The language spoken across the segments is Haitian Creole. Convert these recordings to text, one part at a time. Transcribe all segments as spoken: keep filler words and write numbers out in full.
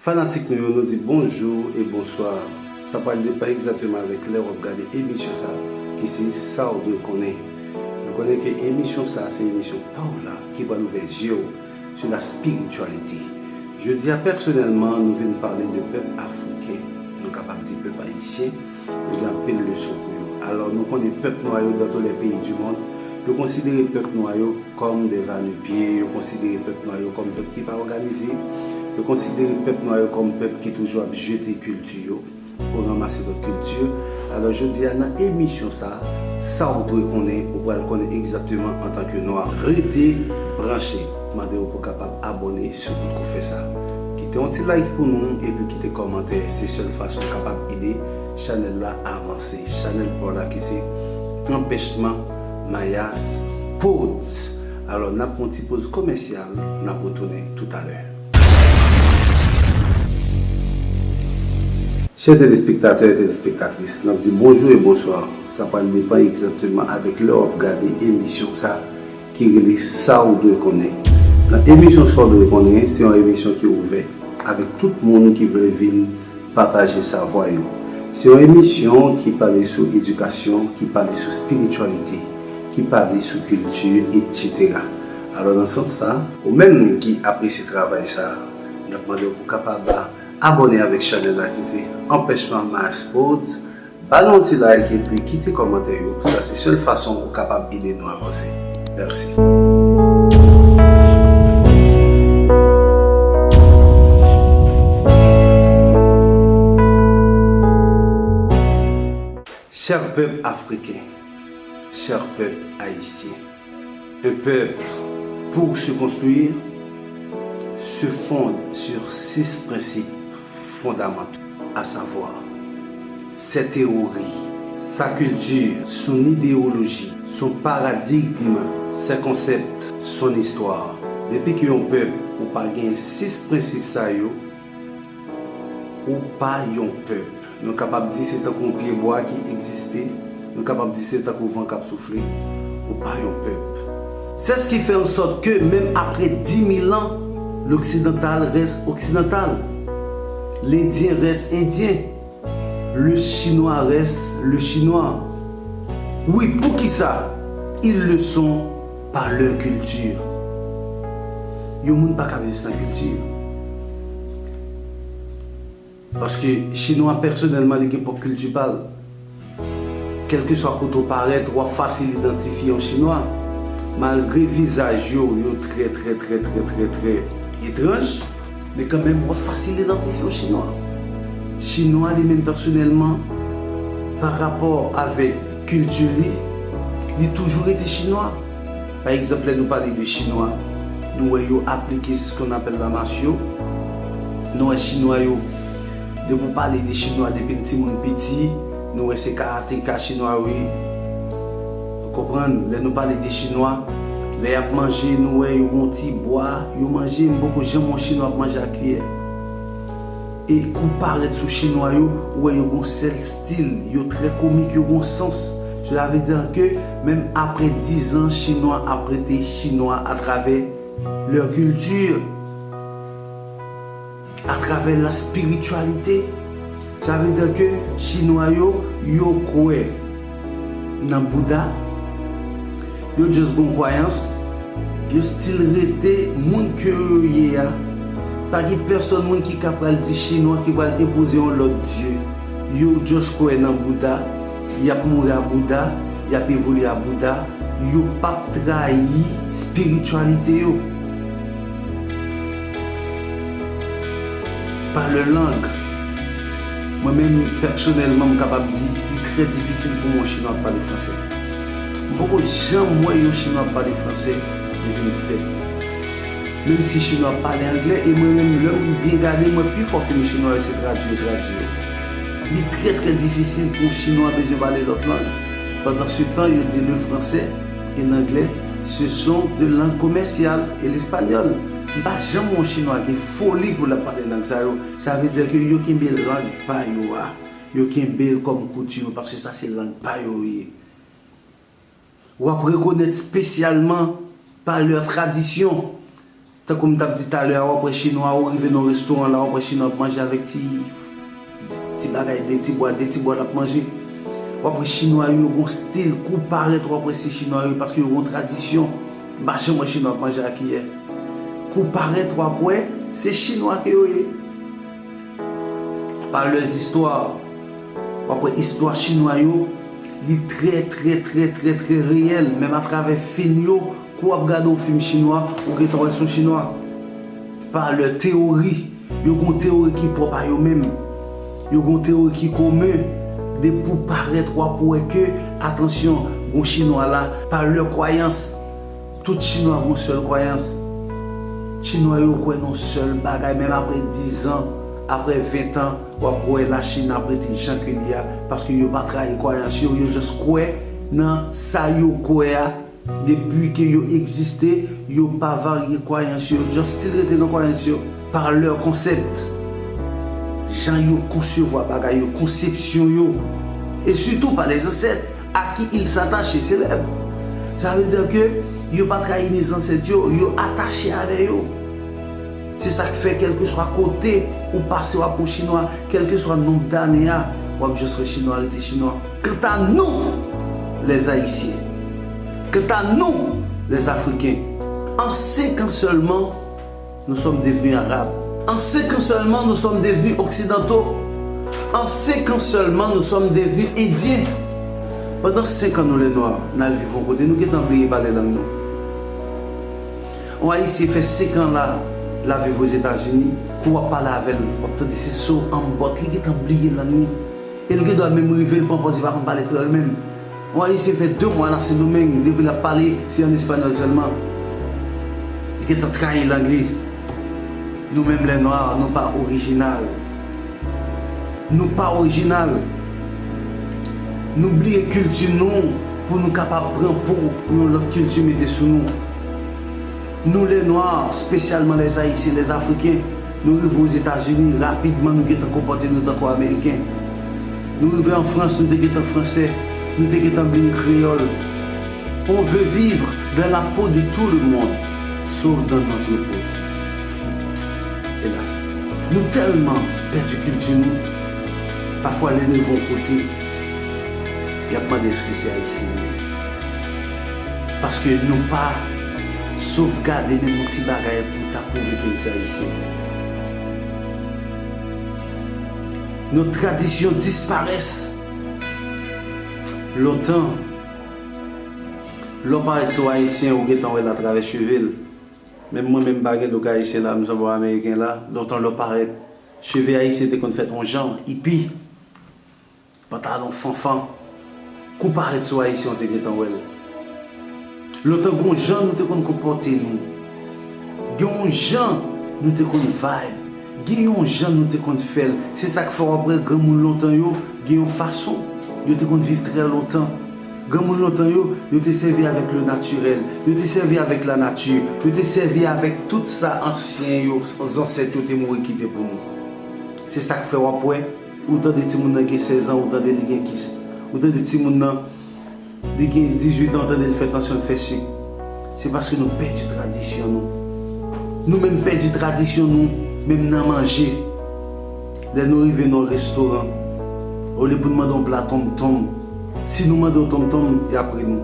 Fanatik nou yo, nou di bonjou e bonswa. Sa pral depann egzakteman avèk lè w ap gade emisyon sa, ki se Sa w dwe konnen. Nou konnen ke emisyon sa, se emisyon pa w la ki pral ouvè zye w sou la spirityalite. Jodi a, pèsonèlman, nou vin pale de pèp afriken. Nou kapab di pèp ayisyen. Yo gen anpil leson pou yo. Alò, nou konnen pèp nwa yo dans tous les pays du monde, yo konsidere pèp nwa yo kòm des va-n-pieds, yo konsidere pèp nwa yo kòm pèp ki pa òganize, yo konsidere pèp nwa yo kòm pèp ki toujou ap jete kilti yo, pou ranmase lòt kilti. Alò, jodi a, nan emisyon sa, sa w dwe konnen, ou pral konnen egzakteman antanke nwa. Rete branche. Mande w pou kapab abòne si w potko fè sa. Kite yon ti like pou nou, epi kite kòmantè. Se sèl fason w kapab ede chanèl la avanse. Chanèl pa w la ki se Anpèchman Mayas Pods. Alò, n ap pran yon ti poz komèsyal, n ap retounen toutalè. Chè telespektatè e telespektatris, n ap di bonjou e bonswa. Sa pral depann egzakteman avèk lè w ap gade emisyon sa ki rele Sa w dwe konnen. Nan emisyon Sa w dwe konnen, se yon emisyon ki ouvè avèk tout moun ki vle vin pataje savwa yo. Se yon emisyon ki pale sou edikasyon, ki pale sou espirityalite, ki pale sou kilti, etsetera. Alò, nan sans sa, ou menm ki apresye travay sa, n ap mande w pou kapab abòne avèk chanèl la ki se Anpèchman Mayas Pods. Ba nou yon ti like epi kite kòmantè yo. Sa se sèl fason ou kapab ede nou avanse. Mèsi. Chè pèp afriken, chè pèp ayisyen, un peuple, pour se construire, se fonde sur six principes fondamentaux, à savoir, ses théories, sa kilti, son idéologie, son paradigme, ses concepts, son histoire. Depi ke yon pèp ou pa gen sis prensip sa yo, ou pa yon pèp. Nou kapab di se tankou yon pye bwa ki egziste, nou kapab di se tankou van k ap soufle, ou pa yon pèp. C'est ce qui fait en sorte que même après dix mille ans, l'occidental reste occidental, l'indien reste indien, le chinois reste le chinois. Wi, poukisa? Ils le sont par leur culture. Yon moun pa ka viv san kilti. Paske chinwa pèsonèlman li gen pwòp kilti pa l. Kèlkeswa kote w parèt, w ap fasil idantifye yon chinwa. Malgre vizaj yo, yo trè, trè, trè, trè, trè, trè etranj, men kanmenm w ap fasil idantifye yon chinwa. Chinwa li menm pèsonèlman, pa rapò avèk kilti li, li toujou rete chinwa. Pa egzanp, lè nou pale de chinwa, nou wè yo aplike ce qu'on appelle la martiaux. Nou wè chinwa yo, depi w pale de chinwa, depi n timoun piti, nou wè se karateka chinwa yo ye. Ou konprann? Lè nou pale de chinwa, lè y ap manje, nou wè yo gon ti bwa, yo manje, m poko janm wè yon chinwa ap manje ak kiyè. E kou parèt sou chinwa yo, ou wè yo gon sèl stil, yo trè komik, yo gon sans. Cela veut dire que menm apre diz an, chinwa ap rete chinwa atravè leur culture, atravè la spiritualité. Sa vle di ke chinwa yo, yo kwè nan Bouda, yo just gon kwayans, yo still rete moun ke yo ye a. Pa gen pèsonn moun ki ka pral di chinwa ki pral enpoze yon lòt dye. Yo just kwè nan Bouda, y ap mouri a Bouda, y ap evolye a Bouda, yo p ap trayi espirityalite yo. Pa lè lang. Mwen menm, pèsonèlman, m kapab di, li trè difisil pou mwen yon chinwa ap pale fransè. M poko janm wè yon chinwa ap pale fransè depi m fèt. Menm si chinwa ap pale anglè, e mwen menm, lè m byen gade, m wè pifò fim chinwa yo se tradui yo tradui yo. Li trè, trè difisil pou yon chinwa bezwen pale lòt lang. Pandansetan, yo di le français et l'anglais, ce sont deux langues commerciales, et l'espagnol. M pa janm wè yon chinwa gen foli pou l ap pale lang sa yo. Sa vle di ke yo kenbe lang pa yo a. Yo kenbe l kòm koutim yo, paske sa se lang pa yo ye. W ap rekonèt espesyalman pa leur tradition. Tankou m t ap di talè a, w ap wè chinwa, ou rive nan yon restoran la, w ap wè chinwa ap manje avèk ti, ti bagay, de ti bwa, de ti bwa l ap manje. W ap wè chinwa yo gon stil, kou parèt, w ap wè se chinwa yo, paske yo gon tradisyon. M pa janm wè chinwa ap manje a kiyè. Kou parèt, w ap wè, se chinwa ke yo ye. Pa lè zistwa, w ap wè istwa chinwa yo, li trè, trè, trè, trè, trè reyèl, menm atravè fim yo, kou w ap gade yon fim chinwa, ou gentan wè se yon chinwa. Pa lè teyori, yo gon teyori ki pwòp a yo menm. Yo gon teyori ki komen. Depi w parèt, w ap wè ke, atansyon, gon chinwa la. Pa lè kwayans, tout chinwa gon sèl kwayans. Chinwa yo kwè nan sèl bagay, menm apre dizan, apre ventan, w ap wè Lachin ap rete jan ke li a, paske yo pa trayi kwayans yo, yo just kwè nan sa yo kwè a. Depi ke yo egziste, yo pa varye kwayans yo, yo just still rete nan kwayans yo. Pa lè konsèp, jan yo konsevwa bagay yo, konsepsyon yo, e sitou pa lè zansèt, à qui ils s'attachent et célèbrent. Sa vle di ke yo pa trayi ni zansèt yo, yo atache avè yo. Se sa k fè, kèlkeswa kote ou pase, w ap wè yon chinwa, kèlkeswa nonb dane a, w ap just wè chinwa rete chinwa. Kanta nou, les Haïtiens, kanta nou, les Africains, an senk an sèlman, nous sommes devenus arabes. En cinq ans seulement, nous sommes devenus occidentaux. En cinq ans seulement, nous sommes devenus indiens. Pandan senk an, nou lè nwa, n al viv yon kote, nou gentan bliye pale lang nou. Yon Ayisyen fè senk an la, l ap viv Ozetazini, kou w ap pale avè l, w ap tande se so an bòt, li gentan bliye lang li. E l gen dwa menm rive, l pran pòz li pa konn pale kreyòl menm. Yon Ayisyen fè de mwa la Sendomeng, depi l ap pale, se an espanyòl sèlman. Li gentan trayi lang li. Nou menm lè nwa, nou pa orijinal. Nou pa orijinal. Nou bliye kilti nou pou nou kapab pran po yon lòt kilti mete sou nou. Nou lè nwa, espesyalman les Haïtiens, les Africains, nou rive Ozetazini, rapidman nou gentan konpòte nou tankou Ameriken. Nou rive an Frans, nou te gentan fransè, nou te gentan bliye kreyòl. On veut vivre dans la peau de tout le monde, sauf dans notre peau. Elas, nou tèlman pèdi kilti nou, pafwa lè n rive yon kote, y ap mande èske se Ayisyen nou ye. Paske nou pa sovgade menm yon ti bagay pou ta pwouve ke n se Ayisyen. Nos traditions disparaissent. Lontan, lè w parèt sou Ayisyen, ou gentan wè l atravè cheve l. Menm mwen menm, m pa gen look Ayisyen la, m sanble yon Ameriken la. Lontan, lè w parèt, cheve Ayisyen te konn fèt yon jan, ipi. Pantalon fanfan. Kou parèt sou Ayisyen, ou te gentan wè l. Lontan, gen yon jan nou te konn konpòte nou. Gen yon jan nou te konn vibe. Gen yon jan nou te konn fè l. Se sa k fè w ap wè granmoun lontan yo, gen yon fason yo te konn viv trè lontan. Granmoun lontan yo, yo te sèvi avèk le naturel. Yo te sèvi avèk la nature. Yo te sèvi avèk tout sa ansyen yo, zansèt yo te mouri kite pou nou. Se sa k fè w ap wè, ou tande timoun nan gen sèz an, ou tande li gen kis. Ou tande timoun nan, li gen dizuit an, ou tande l fè tansyon, l fè sik. Se paske nou pèdi tradisyon nou. Nou menm pèdi tradisyon nou, menm nan manje. Lè nou rive nan yon restoran, olye pou n mande yon pla tonmtonm, si nou mande yon tonmtonm, y ap ri nou.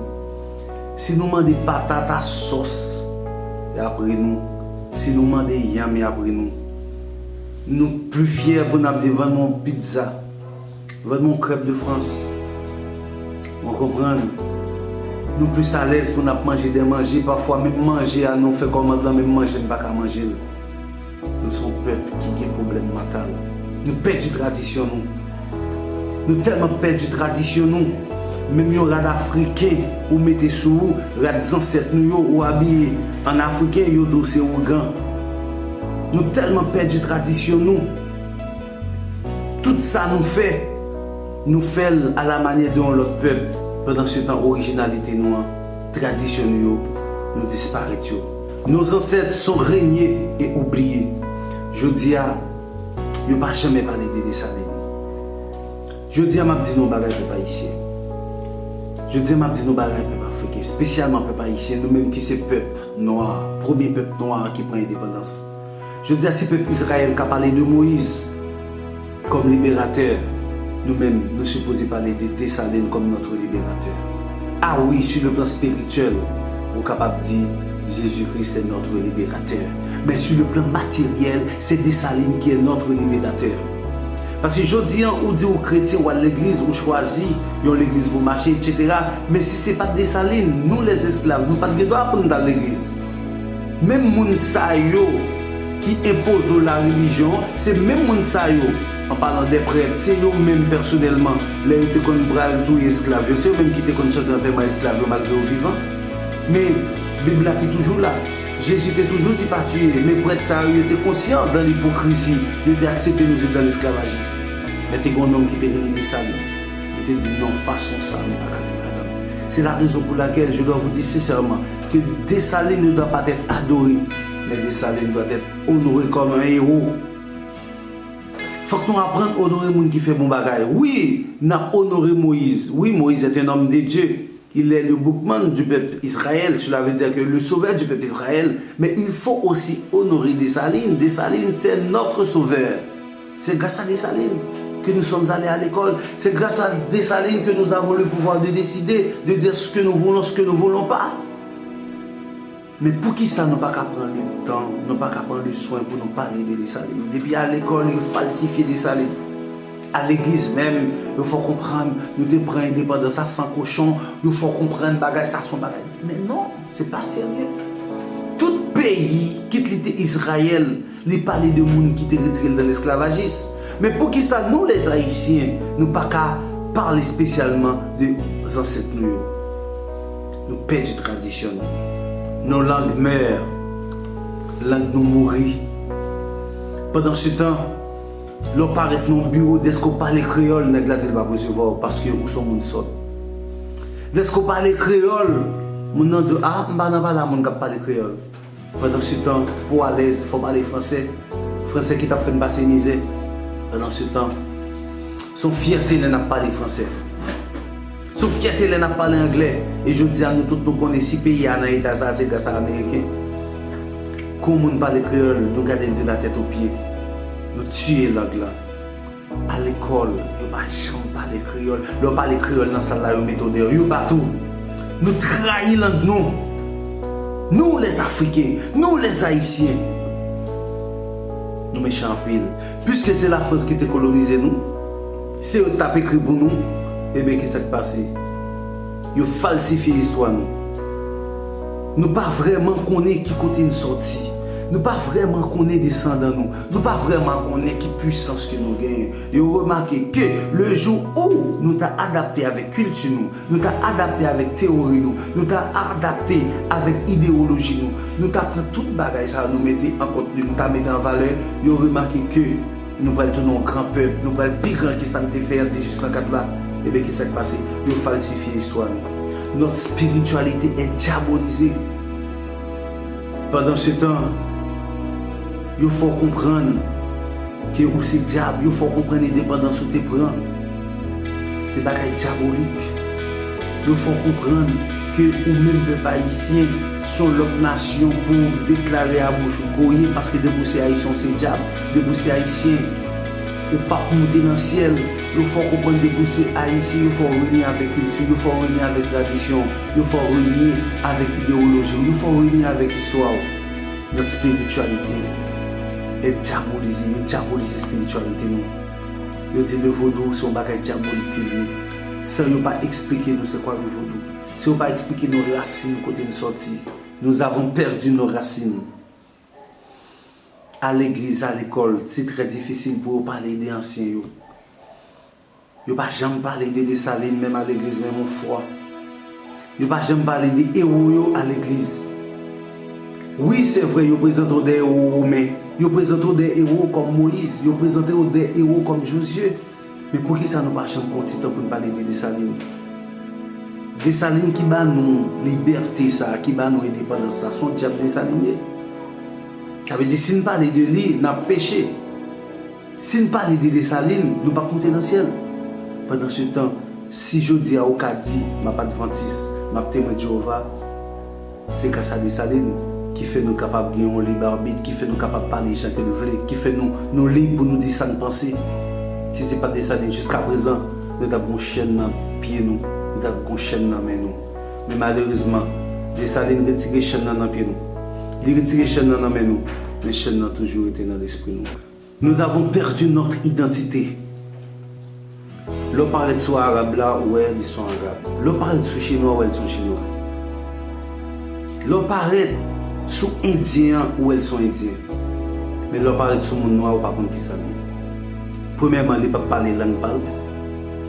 Si nou mande patat a sòs, y ap ri nou. Si nou mande yanm, y ap ri nou. Nou pli fyè pou n ap di, vann mwen yon pizza, vann mwen yon crêpe de France. Mwen konprann. Nou plis alèz pou n ap manje de manje. Pafwa, menm manje a, nou fè kòmand lan, menm manje n pa ka manje l. Nou se yon pèp ki gen pwoblèm mantal. Nou pèdi tradisyon nou. Nou tèlman pèdi tradisyon nou. Menm yon rad afriken ou mete sou ou, rad zansèt nou yo, ou abiye an afriken, yo di w se ougan. Nou tèlman pèdi tradisyon nou. Tout sa nou fè, nou fè l a la manyè de yon lòt pèp. Pandan se tan, orijinalite nou an, tradisyon nou yo, nou disparèt yo. Nos ancêtres sont reniés et oubliés. Jodi a, yo pa janmen pale de Desalin. Jodi a, m ap di nou yon bagay, pèp ayisyen. Jodi a, m ap di nou yon bagay, pèp afriken, espesyalman pèp ayisyen, nou menm ki se pèp nwa, premye pèp nwa ki pran endepandans. Jodi a, si pèp Izrayèl ka pale de Moyiz kòm liberatè, nou menm, nou sipoze pale de Desalin kòm notre libérateur. Ah oui, sur le plan spirituel, ou kapab di Jésus-Christ est notre libérateur. Mais sur le plan matériel, c'est Dessalines qui est notre libérateur. Paske jodi an, ou di ou kretyen, ou al legliz, ou chwazi yon legliz pou mache, etsetera. Men si se pa t Desalin, nou lèzesklav, nou pa t gen dwa pou n t al legliz. Menm moun sa yo ki enpoze w larelijyon, se menm moun sa yo, an palan dè prèt, se yo menm pèsonèlman, lè yo te konn pral touye esklav yo, se yo menm ki te konn chante antèman esklav yo malgre yo vivan. Men Bib la te toujou la. Jezi te toujou di pa tiye, men prèt sa yo, yo te konsyan dan lipokrizi, yo te aksepte nou viv dan lesklavajis. Men te gen yon nonm ki te rele Desalin. Li te di non, fason sa nou pa ka viv ladan. C'est la raison pour laquelle je dois vous dire sincèrement que Dessalines ne doit pas être adoré, mais Dessalines doit être honoré comme un héros. Fòk nou aprann onore moun ki fè bon bagay. Wi, n ap onore Moyiz. Oui, Moïse est un homme de Dieu. Il est le Boukman du peuple Israël, cela veut dire que le sauveur du peuple Israël. Mais il faut aussi honorer Dessalines. Dessalines, c'est notre sauveur. C'est grâce à Dessalines que nous sommes allés à l'école. C'est grâce à Dessalines que nous avons le pouvoir de décider, de dire ce que nous voulons, ce que nous voulons pas. Men poukisa nou pa ka pran le tan, nou pa ka pran le swen pou nou pale de Desalin? Depi a lekòl, yo falsifye Desalin. A legliz menm, yo fè w konprann nou te pran endepandans sa san kochon, yo fè w konprann bagay sa se yon bagay. Men non, se pa serye. Tout peyi, kit li te Izrayèl, li pale de moun ki te retire l nan lesklavajis. Men poukisa nou, lèzayisyen, nou pa ka pale espesyalman de zansèt nou yo? Nou pèdi tradisyon nou. Nos langues meurent. Lang nou mouri. Pandansetan, lè w parèt nan yon biwo, dèske w pale kreyòl, nèg la di l p ap resevwa w paske ou se yon moun sòt. Dèske w pale kreyòl, moun nan di w, a, m pa nan pale a moun k ap pale kreyòl. Pandansetan, pou w alèz, fò w pale fransè. Fransè ki t ap fè n pase mizè. Pandansetan, se yon fyète lè n ap pale fransè. Se yon fyète lè n ap pale anglè. E jodi a, nou tout nou konnen si peyi a nan eta sa a, se gras a Ameriken. Kon moun pale kreyòl, nou gade l de la tèt o pye. Nou tiye lang lan. A lekòl, yo pa janm pale kreyòl. Lè w pale kreyòl nan sal la, yo mete w deyò, yo bat ou. Nou trayi lang nou. Nou, lèzafriken, nou, lèzayisyen, nou mechan anpil. Piske se Lafrans ki te kolonize nou, se yo t ap ekri pou nou, ebyen, kisa k pase? Yo falsifye istwa nou. Nou pa vrèman konnen ki kote n sòti. Nou pa vrèman konnen desandan nou. Nou pa vrèman konnen ki pwisans ke nou genyen. Yo remake ke le jou ou nou ta adapte avèk kilti nou, nou ta adapte avèk teyori nou, nou ta adapte avèk idewoloji nou, nou ta pran tout bagay sa yo, nou mete an kontni, nou ta mete an valè, yo remake ke nou pral tounen yon gran pèp, nou pral pi gran ke sa n te fè an dizuit san kat la. Ebyen, kisa k pase? Yo falsifye istwa nou. Notre spiritualité est diabolisée. Pandansetan, yo fè w konprann ke ou se dyab, yo fè w konprann endepandans ou te pran, se bagay dyabolik. Yo fè w konprann ke ou menm pèp ayisyen, se yon lòt nasyon pou w deklare a bouch ou ke w ye, paske depi w se ayisyen, w se dyab. Depi w se ayisyen, ou p ap moute nan syèl. Yo fè w konprann depi w se ayisyen, yo fè w renye avèk kilti w, yo fè w renye avèk tradisyon w, yo fè w renye avèk idewoloji w, yo fè w renye avèk istwa w. Notre spiritualité est diabolisée, yo dyabolize espirityalite nou. Yo di le vodou se yon bagay dyabolik ke l ye. San yo pa eksplike nou se kwa le vodou. San yo pa eksplike nou rasin kote n sòti. Nous avons perdu nos racines. A legliz, a lekòl, se trè difisil pou yo pale de ansyen yo. Yo pa janm pale de Desalin, menm a legliz, menm yon fwa. Yo pa janm pale de ewo yo a legliz. Wi, se vre, yo prezante w de ewo women. Yo prezante w de ewo kòm Moyiz. Yo prezante w de ewo kòm Jozye. Men poukisa nou pa janm pran ti tan pou n pale de Desalin? Desalin ki ba nou libète sa, ki ba nou endepandans sa, se yon dyab Desalin ye. Sa vle di, si n pale de li, n ap peche. Si n pale de Desalin, nou p ap moute nan syèl. Pandansetan, si jodi a ou ka di, m ap advantis, m ap temwen Jewova, Se gras a Desalin ki fè nou kapab gen yon lib abit, ki fè nou kapab pale jan ke nou vle, ki fè nou, nou lib pou nou di sa n panse. Si se pa t Desalin, jiskaprezan, nou t ap gon chèn nan pye nou, nou t ap gon chèn nan men nou. Men malerezman, Desalin retire chèn nan nan pye nou. Li retire chèn nan nan men nou, men chèn nan toujou rete nan lespri nou. Nous avons perdu notre identité. Lè w parèt sou Arab la, ou wè li se yon Arab. Lè w parèt sou Chinwa, ou wè li se yon Chinwa. Lè w parèt sou Endyen an, ou wè li se yon Endyen. Men lè w parèt sou moun nwa, ou pa konn kisa l ye. Premyèman, li p ap pale lang pa l,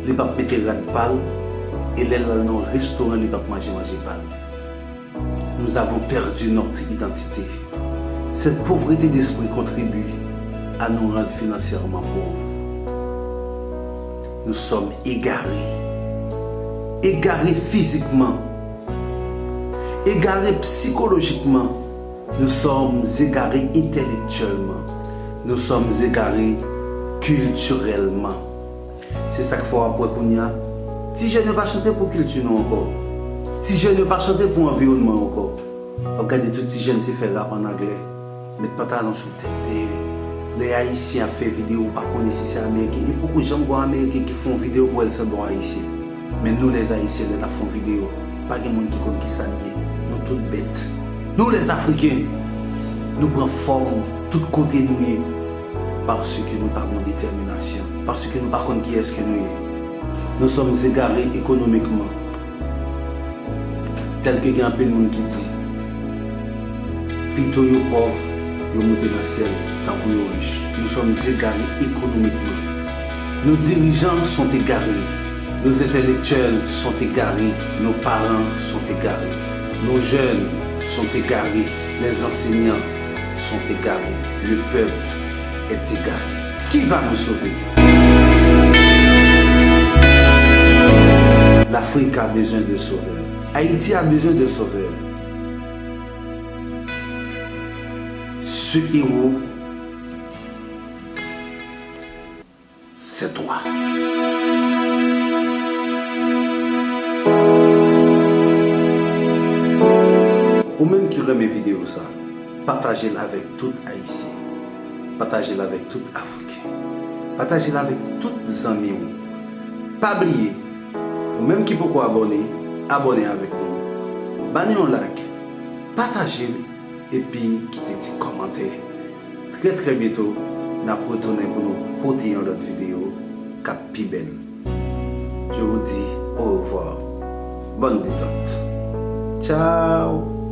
li p ap mete rad pa l, e lè l al nan yon restoran, li p ap manje manje pa l. Nous avons perdu notre identité. Cette pauvreté d'esprit contribue à nous rendre financièrement pauvres. Nous sommes égarés. Égarés physiquement. Égarés psychologiquement. Nous sommes égarés intellectuellement. Nous sommes égarés culturellement. Se sa k fè w ap wè kounye a, ti jèn yo pa chante pou kilti nou ankò. Ti jèn yo pa chante pou anviwònman ankò. W ap gade tout ti jèn se fè rap an anglè, met pantalon sou tèt de yo. Lè Ayisyen ap fè videyo, ou pa konnen si se Ameriken. E poko janm gen yon Ameriken ki fè yon videyo pou wè l sanble yon Ayisyen. Men nou, lè Ayisyen, lè n ap fè yon videyo, pa gen moun ki konn kisa n ye. Nou tout bèt. Nou, lè Afriken, nou pran fòm tout kote nou ye. Paske nou pa gen detèminasyon, paske nou pa konn kiyès ke nou ye. Nous sommes égarés économiquement. Tèlke gen anpil moun ki di, pito yo pòv, yo moute nan syèl, tankou yo rich. Nous sommes égarés économiquement. Nos dirigeants sont égarés. Nos intellectuels sont égarés. Nos parents sont égarés. Nos jeunes sont égarés. Les enseignants sont égarés. Le peuple est égaré. Qui va nous sauver? L'Afrique a besoin de sauveurs. Haïti a besoin de sauveurs. Ce héros, c'est toi. Ou menm ki renmen videyo sa, pataje l avèk tout Ayisyen. Pataje l avèk tout Afriken. Pataje l avèk tout zanmi w. Pa bliye, ou menm ki poko abòne, abòne avèk nou. Ba nou yon like, pataje l, epi kite ti kòmantè. Trè, trè byento, n ap retounen pou nou pote yon lòt videyo k ap pi bèl. Je vous dis au revoir. Bonne détente. Ciao.